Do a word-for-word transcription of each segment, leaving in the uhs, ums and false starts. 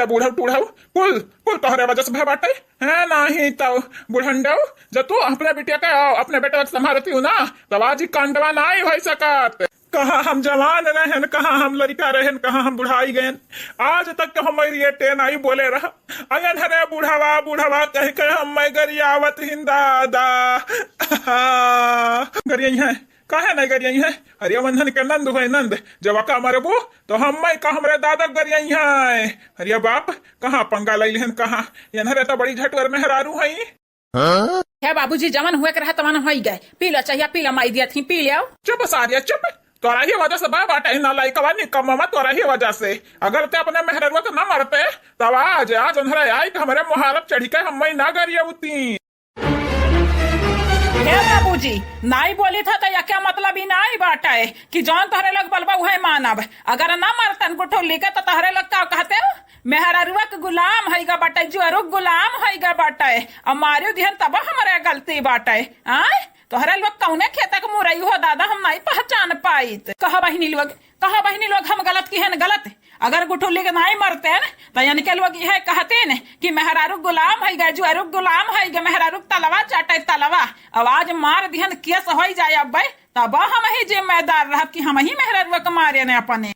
बूढ़ऊ टूढ़ऊ कुल, कुल तोहरे वजह से भय बाटे। है नाही तो बुढ़ंडऊ, जब तू अपने बिटिया के, अपने बेटा के संभालती हूँ ना, तब आज ई कांडवा नाही होई सकत। कहाँ हम जवान रहन, कहाँ हम लड़का रहन, कहाँ हम बुढ़ाई गयन, आज तक तो हमारी ये टे नाही बोले रहा। अयन हरे बुढ़वा, बुढ़वा कह के हम मैं गरियावत हिन दादा। गरियई है, काहे नहीं गरियई है? अरे वंधन के नंद होए नंद, जब का मरबो तो हम मैं का हमरे दादा गरियई है। अरे बाप, कहाँ पंगा लई लेहन, कहाँ? यनहरे तो बड़ी झटवर मेहरारू हई। हे बाबूजी, जवन हुए के रहा तवन होई गए। पी लो चाहिया, पी लो, माई दिया थी, पी लो। चुप सारिया, चुप। तोरा ही वजह से बा बाटे ना लाइकवा निकम्मा, तोरा ही वजह से। अगर ते अपने मेहररुआ के ना मरते, तब आज, आज अंधरा आई कि हमरे मुहारब चढ़ी के हम मैं ना गरियावती। हे बाबूजी, नाई बोली था तो या क्या मतलब ही नाई बाटे कि जौन तोहरे लोग बलबा उहे मानब। अगर ना मरतन गुठुल्ली के तो तोहरे लोग का कहते हो? मेहररुआ के गुलाम होइगा बाटे, जुअरुक गुलाम होइगा बाटे। अब मारियो दिहन तब हमरे गलती बाटे। आय, तोहरे लोग कौने खेत के मुरई हो दादा, हम नाई पहचान पाइत। कहा बहिनी लोग, कहा बहिनी लोग, हम गलत किहन गलत? अगर गुठुल्ली के नाई मरतेन, त इनके लोग इहे कहतेन कि मेहरारू गुलाम है गए, जुअरू गुलाम है गए, मेहरारू तलवा चाटे तलवा। अब आज मार दिहन, केस होई जाए अब्बे, तब हम ही जिम्मेदार रहब कि हम ही मेहरारू के मारे ने अपने।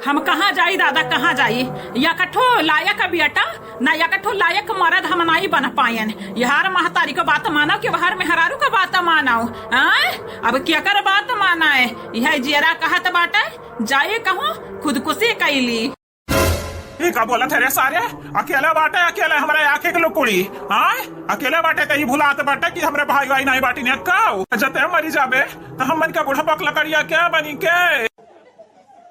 हम कहाँ जाई दादा, कहाँ जाई? या कठो लायक बेटा, ना या कठो लायक मरद हम नाई बन पायन। यार महतारी के बात मानो कि वहर मेहरारू के बात मानो? आय? अब केकर बात माना है? यह जेरा कहत बाटे, जाए कहूँ खुदकुशी कैली। ई का बोलत है रे सारे? अकेले बाटे, अकेले हमरे आँखे के लुकुड़ी। हाँ, अकेले बाटे तही भुलात बाटे कि हमरे भाई वाई नहीं बाटी ने काऊ। जते मरी जाबे तो हमन के बुढ़ा पक लकड़िया के बनी के।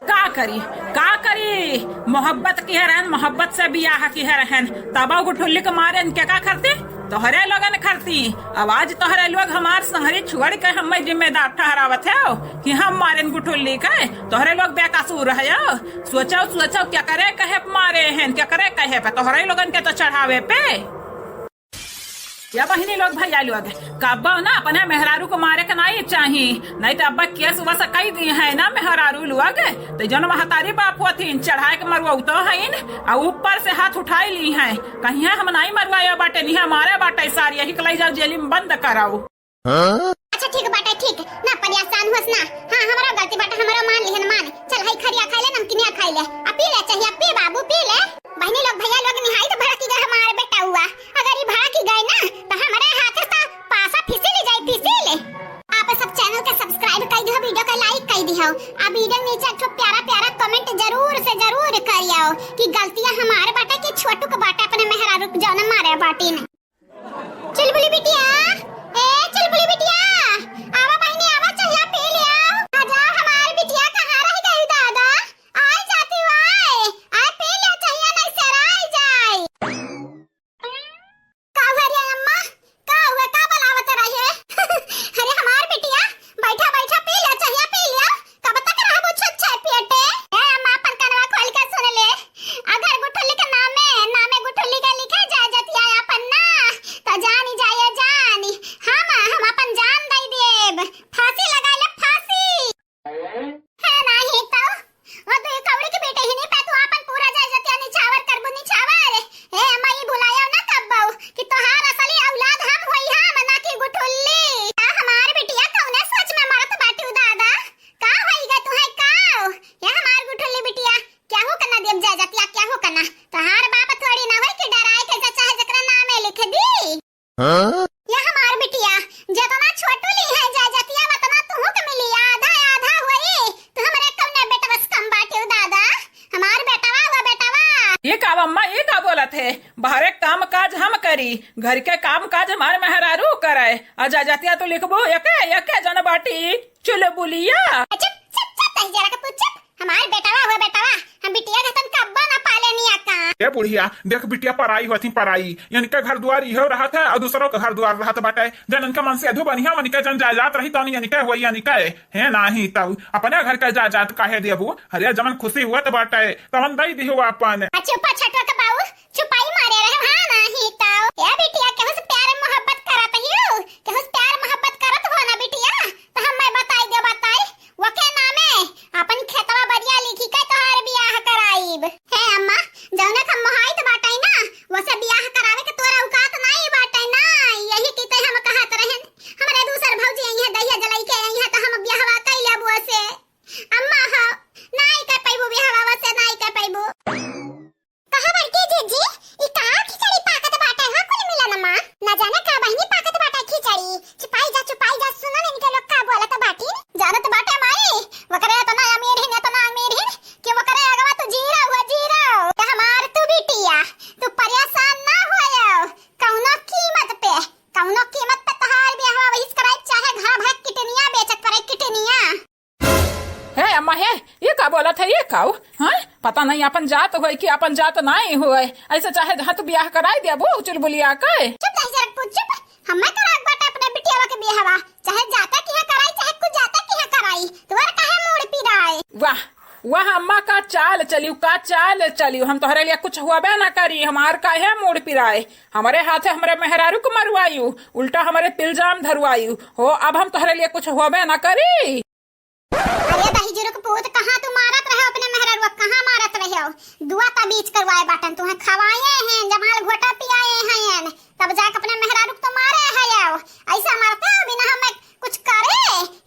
का करी, का करी? मोहब्बत किहे रहन, मोहब्बत से बियाह किहे रहन, तब गुठुल्ली के मारे इनके का करती? तोहरे लोगन खरती। अब आज तोहरे लोग हमार संगरी छोड़ के हमें जिम्मेदार ठहरावत हो कि हम मारेन गुठुल्ली के। तोहरे लोग बेकसूर हो। सोचो, सोचो, केकरे कहे पे मारे हैं, केकरे कहे पे? तोहरे लोगन के तो चढ़ावे पे। या बहिनी लोग, भैया लोग, कब्बो ना अपने मेहरारू को मारे के नहीं चाही, नहीं तो अब्बा केस वस कई दी है ना मेहरारू लोग। तो जन महतारी बाप होतीन, चढ़ाए के मरुआ तो हईन, आ ऊपर से हाथ उठाई ली हैं। कहिया हम नाई मरवाए बाटे, निहा मारे बाटे सार, यही के लई जाओ जेली में बंद कराओ। हाँ? अच्छा ठीक बाटे, ठीक ना, परेशान होस ना। हाँ, हमरो गलती बाटे, हमरो मान लिहन मान। चल, हई खरिया खाई ले, नमकीनिया खाई ले, आ पी ले, चाहिया पी बाबू, पी ले। बहिनी लोग, भैया लोग, निहाई तो भड़की गए हमारे बेटा हुआ। अगर ई भड़की गए ना, तो हमारे हाथ से तो पासा फिसिल जाई, फिसिल। आप सब चैनल के सब्सक्राइब कर दियो, वीडियो का लाइक कर दियो, आ वीडियो नीचे एक ठो प्यारा प्यारा कमेंट जरूर से जरूर करियो कि गलतियाँ हमारे बाटे कि छोटू के बाटे, अपने मेहरारू के जौन मारे बाटी ने। चुलबुली बिटिया, ए चुलबुली बिटिया, आवा बहिनी आवा, चाहिया पी लिया। आजा हमार बिटिया, कहाँ रह गई दादा? आई जाती हूँ, आए, आए पी लिया, चाहिया नहीं सराई जाए। का हुआ रे अम्मा? का हुआ? का बलावत रहे? अरे हमार बिटिया, बैठा बैठा पी ले, चाहिया पी ले। कब तक रहबू छुच्छे पेटे? ए अम्मा, अपन कनवा खोल के सुन ले। अगर गुठुल्ली के नामे, नामे गुठुल्ली के लिखे जाए जतिया अपन ना, त जानी जाए जानी। हम, हम अपन जान दई देब। फांसी लगा ले, फांसी। है नाही तो, वो दुई कौड़ी के बेटे ही नहीं पे तू आपन पूरा जायदाद या निछावर करबू निछावर। हे अम्मा, ई भुलाया ना कब्बो कि तोहार असली औलाद हम होई हम, ना कि गुठुल्ली। आ हमार बिटिया कौने सोच में मरत बाटू दादा? का होई गा तुहे का? ये हमार गुठुल्ली बिटिया, क्या हो कना देब जायदाद या क्या हो कना? तोहार बाप थोड़ी ना होई कि डराए के चाहे जकरा नामे लिख दी। हाँ? या हमार बिटिया, जतना छोटू ली है जायजतिया, वतना तुहू के मिली, आधा आधा होई। तू हमरे कौने बेटवा से कम बाटियो दादा? हमार बेटवा हुआ बेटवा। ये का अम्मा, ये का बोलत है? बाहरे काम काज हम करी, घर के काम काज हमार मेहरारू करे, आ जायजतिया तू लिखबो एके, एके जन बाटी। चुलबुलिया। चुप, चुप, चुप, तही जरा के तू चुप। हमार बेटवा हुआ बेटवा, हम बिटिया के तन कब्बो ना पाले निया का। ए बुढ़िया, देख बिटिया पराई होती पराई, इनके घर दुआर इहो रहत है और दूसरों के घर दुआर रहत बाटे। जन इनके मन से अधू बनिया, उनके जन जायदाद रही तौन इनके होई इनके, है नाही तऊ अपने घर के जायदाद काहे देबू? अरे जमन खुशी हुआ तो बाटे, तमन दई दिहो अपन। आ चुप, छटवा के बाऊ, चुपाई मारे रहे, हाँ नाही तऊ। ए बिटिया, केहू से प्यार मोहब्बत करत हियो? केहू से प्यार मोहब्बत करत हो ना बिटिया, तो हम मैं बताई दे बताई। वके नामे अपन खेतवा बरिया लिखी के तोहार बियाह कराइब। हे अम्मा, जौने काऊ, हाँ? पता नहीं अपन जात होय कि अपन जात नहीं होय। ऐसे चाहे जहाँ तू बियाह कराई देबू चुलबुलिया के। चुप रही जरा, चुप। हमें कराक बाटे अपने बिटियावा के बियाहवा, चाहे जाता किहाँ कराई, चाहे कुछ जाता किहाँ कराई। तुम्हारा काहे मूड़ पिराए? वाह, वाह अम्मा, का चाल चलियो, का चाल चलियो। हम तोहरे लिए कुछ हुआबे ना करी, हमार काहे मूड़ पिराए? हमरे हाथे हमरे मेहरारू को मरवायु, उल्टा हमरे पे इल्जाम धरवायु। हो, अब हम तोहरे लिए कुछ हुआबे ना करी। अरे दहिजुरुक पूत, कहाँ तू मारत रहे अपने मेहरारुआ, कहाँ मारत रहे हो? दुआ तबीज करवाए बाटन, तुम्हें खवाए हैं, जमाल घोटा पियाए हैं, तब जाके अपने मेहरारुक तो मारे है। आओ, ऐसा मारते हो बिना हमें कुछ करे?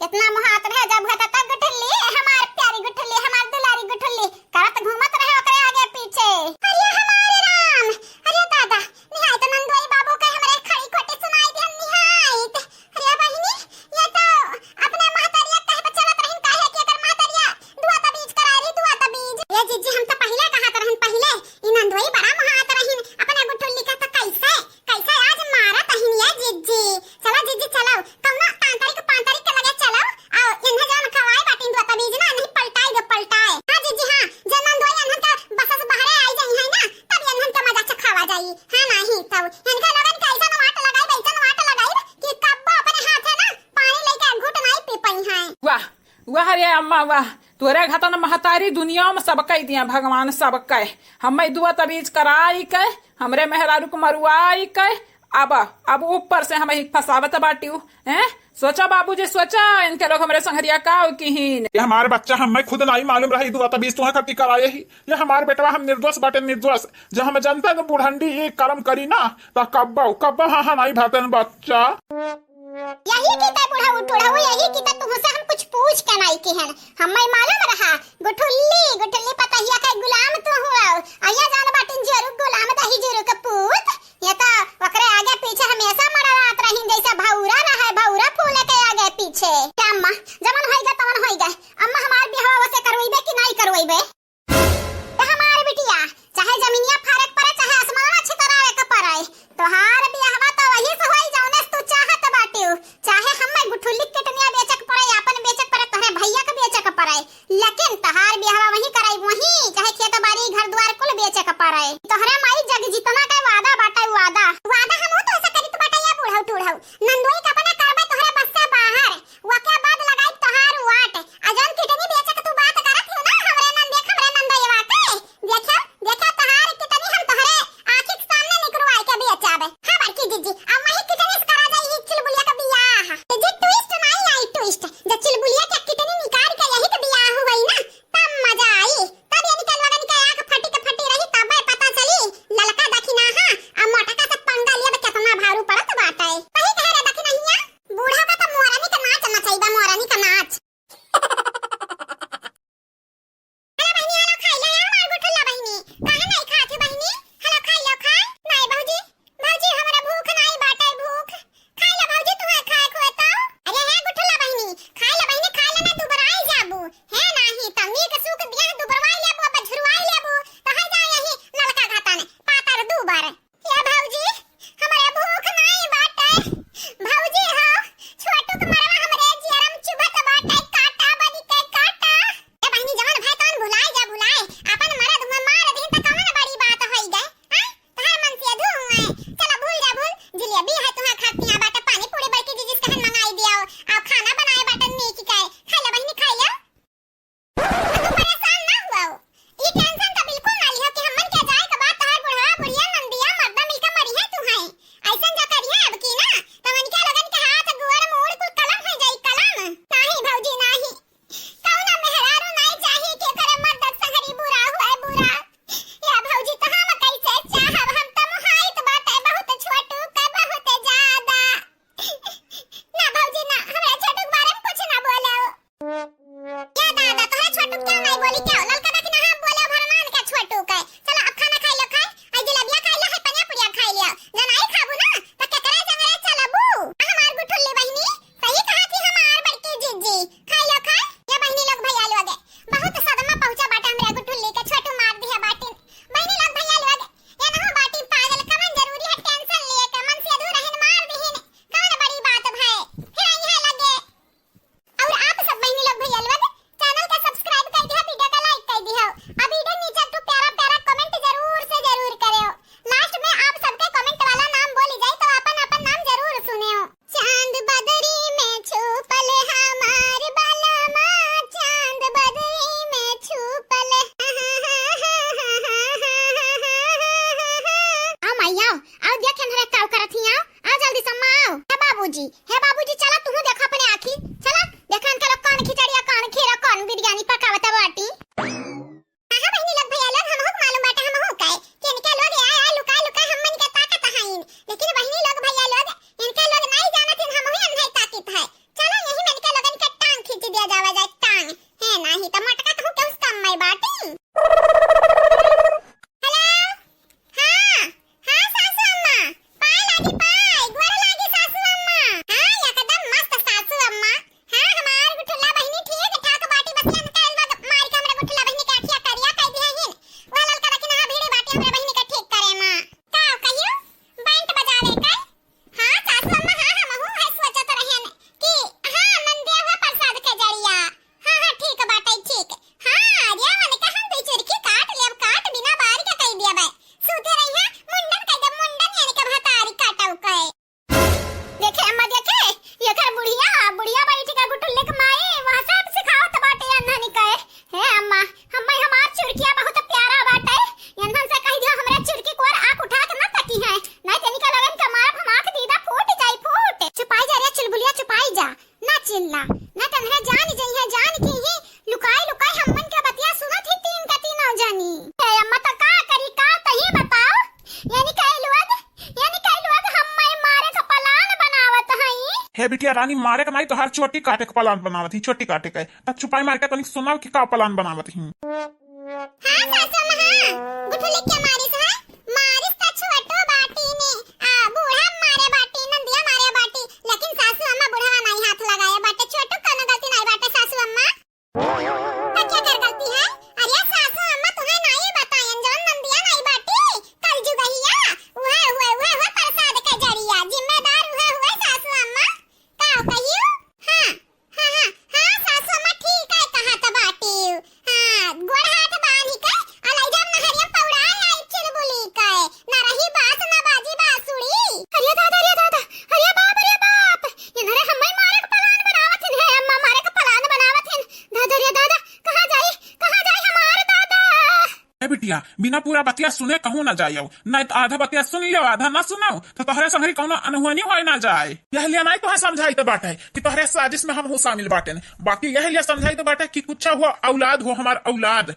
इतना मुहात रहे जब है तब गुठली, हमार प्यारी गुठली, हमार दुलारी गुठली, करत घूमत रहे ओकरे आगे पीछे। अरे हमारे राम, अरे दादा, निहायत नंदोई बाबू के हमरे खड़ी खोटी सुनाई दिहन निहायत। अरे बहिनी, ये तो अपने महतरिया कहे पे चलत रहिन, काहे कि एकर महतरिया दुआ तबीज कराए रही, दुआ तबीज। ये जिज्जी, हम तो पहिले कहत रहिन, पहिले ई नंदोई बड़ा मुहात रहिन, अपने गुठुल्ली का तो कैसे, कैसे आज मारत रहिन ये जिज्जी। चला जिज्जी, चला, कौनो तांत्रिक पांत्रिक के लगे चला, आओ, इन्हें जौन खवाए बाटिन दुआ तबीज ना, नहीं पलटाए दो, पलटाए। हाँ जिज्जी, हाँ, जे नंदोई इन्हन के बस से बाहरे आई जाई है ना, तब इन्हन के मजा चखावा जाई। हाँ, नहीं तब इनके लोगन के ऐसन वाट लगाई, ऐसन वाट लगाई कि कब्बो अपने हाथे ना पानी लेके घूट नहीं पी पाई हैं। वाह, वाह रे अम्मा, वाह। तोरे घतन महतारी दुनिया में सबके दिया भगवान, सबके। हमें दुआ तबीज कराई के, हमरे मेहरारू के मरुआई के, अब, अब ऊपर से हमें फंसावत बाटिउ, हैं? सोचा बाबूजी, सोचा, इनके लोग हमरे संघरिया का किहीन। ये हमार बच्चा, हमें खुद नहीं मालूम रही, दुआ तबीज तुहे खातिर कराए ही। ये हमार बेटवा, हम निर्दोष बाटे, निर्दोष। जब हम जानता तो बुढ़ंडी ये कर्म करी ना, तो कब्बो, कब्बो हाँ, हाँ, नहीं भरतन बच्चा। यही की ते बुढ़ऊ टुढ़ऊ, यही की ते तुमसे हम कुछ पूछ के नहीं किहन। हमें मालूम रहा, गुठुल्ली, गुठुल्ली पतहिया के गुलाम तू हुआ। अइया जान बाटिन जरू गुलाम दहिजुरुक पूत। ये तो ओकरे आगे पीछे हमेशा मड़रात रहिन, जैसे भौरा रहे, भौरा फूले के आगे पीछे। क्या अम्मा, जमन होइगा तमन होइगा। अम्मा हमार बियाह वसे करवइबे कि नहीं करवइबे? ए हमार बिटिया, चाहे जमीनिया फारे के परे, चाहे आसमानवा छितरावे के परे, तोहार बियाहवा तो वही से होई जौने से तू चाहत बाटिउ। चाहे हमें गुठुल्ली किडनिया बेचे के परे, आपन बेचे के परे, तोहरे भैया के बेचे के परे, लेकिन तोहार बियाहवा वही कराई, वही, चाहे खेत बाड़ी घर द्वार कुल बेचे के परे। तोहरे माई जग जितना के आओ, आओ, देख एनहरे काउ करत ही, आओ, आओ जल्दी से अम्मा, आओ। हे बाबूजी, हे बाबूजी, चला तुहू देखा अपने आँखी, चला, देखा इनके लोग कौन खिचड़िया, कौन खीरा, कौन बिरयानी पकावत बाटी। हाँ, हाँ, बहिनी लोग, भैया लोग, हमहू के मालूम बाटे, हमहू कहे कि इनके लोग आए, आए, लुकाए, लुकाए हमन के ताकत हईन। लेकिन बहिनी लोग, भैया लोग, इनके लोग नाई जानत हईन, हमहू अन्हई ताकत है। चलो, यही में इनके लोगन के टांग खींच दिया जावा जाए, टांग। है नाही, त मटका तहू के उस काम में बाटी। हेलो? हाँ, हाँ, सासू अम्मा, पाए लागी, पाए, गोड़ लागी, सासू अम्मा। हाँ, एकदम मस्त, सासू अम्मा। हाँ, हमार गुठुल्ला बहिनी ठीक ठाक बाटी, बस इनका लोग मार के हमरे गुठुल्ला बहिनी के अखिया करिया कर दिया हिन। वह ललका रखी ना भीड़ी बाटी हमरे बहिनी के ठीक करे माँ। का कहियो? बैंड बजावे का? हाँ, सासू अम्मा, हाँ, हमहू है सोचत रहन कि हाँ, नंदिया हुआ प्रसाद के जरिया। हाँ, हाँ, ठीक बाटे, ठीक। हाँ, अरे, उनका हम दुई चुरकी काट लेब, काट बिना बार के कई देब। सूते रही है, मुंडन कई देब, मुंडन यानी के भतारी काटव के। देखे अम्मा, देखे, एकर बुढ़िया, बुढ़िया बैठ के गुठुल्ले के माई, वहाँ सब सिखावत बाटे अन्हनी के। हे अम्मा, हम्मे हमार चुरकिया बहुत प्यारा बाटे। एन्हन से कह दिया हमरे चुरकी को ओर आँख उठा के न तकी है, नहीं तनिका लगन के मारब हम आँख दीदा फूट जाई फूट। चुपाई जा रे चुलबुलिया, चुपाई जा, ना चिल्ला, ना तन्हरा जान जइहे, जान के ही लुकाई लुकाई हमन के बतिया सुनत ही तीन का तीनों जनी। हे अम्मा, तो का करी, का तही बताओ, यानी कई लोग, यानी कई लोग हम्मे मारे का प्लान बनावत हई। हे बिटिया रानी, मारे का नहीं, तोहार चोटी काटे का प्लान बनावत ही, चोटी काटे का। तब चुपाई मार के तनिक सुनाओ कि का प्लान बनावत ही। हाँ सासू अम्मा, हाँ, गुठुली के मारिस है, मारिस त छोटो बाटी ने, आ, बूढ़ा मारे बाटी, नंदिया मारे बाटी, लेकिन सासू अम्मा बुढ़वा नहीं हाथ लगाए बाटे, छोटो कोनो गलती नहीं बाटे सासू अम्मा। त क्या कर गलती है? अरे सासू अम्मा तुम्हें नहीं बतायन जौन नंदिया नहीं बाटी, कल जुगहिया, उहे, उहे, उहे, उहे प्रसाद के जरिया, जिम्मेदार उहे हुए सासू अम्मा। का कहियो? हाँ, हाँ, हाँ, हाँ, सासू अम्मा ठीक है कहत बाटी। हाँ, गोड़ हाथ बांधी के अलैजा नहरिया पौड़ा है चुलबुली के। ना रही बास, ना बाजी बांसुरी। अरे दादा, अरे दादा, अरे बाप, अरे बाप। इन्हरे हम्मे मारे के प्लान बनावत हिन, हे अम्मा मारे के प्लान बनावत हिन। दादा रे दादा, कहाँ जाई, कहाँ जाई हमार दादा? ए बिटिया, बिना पूरा बतिया सुने कहूँ ना जायो, नहीं तो आधा बतिया सुन लियो, आधा ना सुनो, तो तोहरे संगरी कौनो अनहोनी होए ना जाए। यह लिए नहीं तुम्हें समझाई तो बाटे कि तोहरे साजिश में हम हो शामिल बाटे, बाकी यह लिए समझाई तो बाटे कि कुछ हुआ औलाद हो हमार औलाद।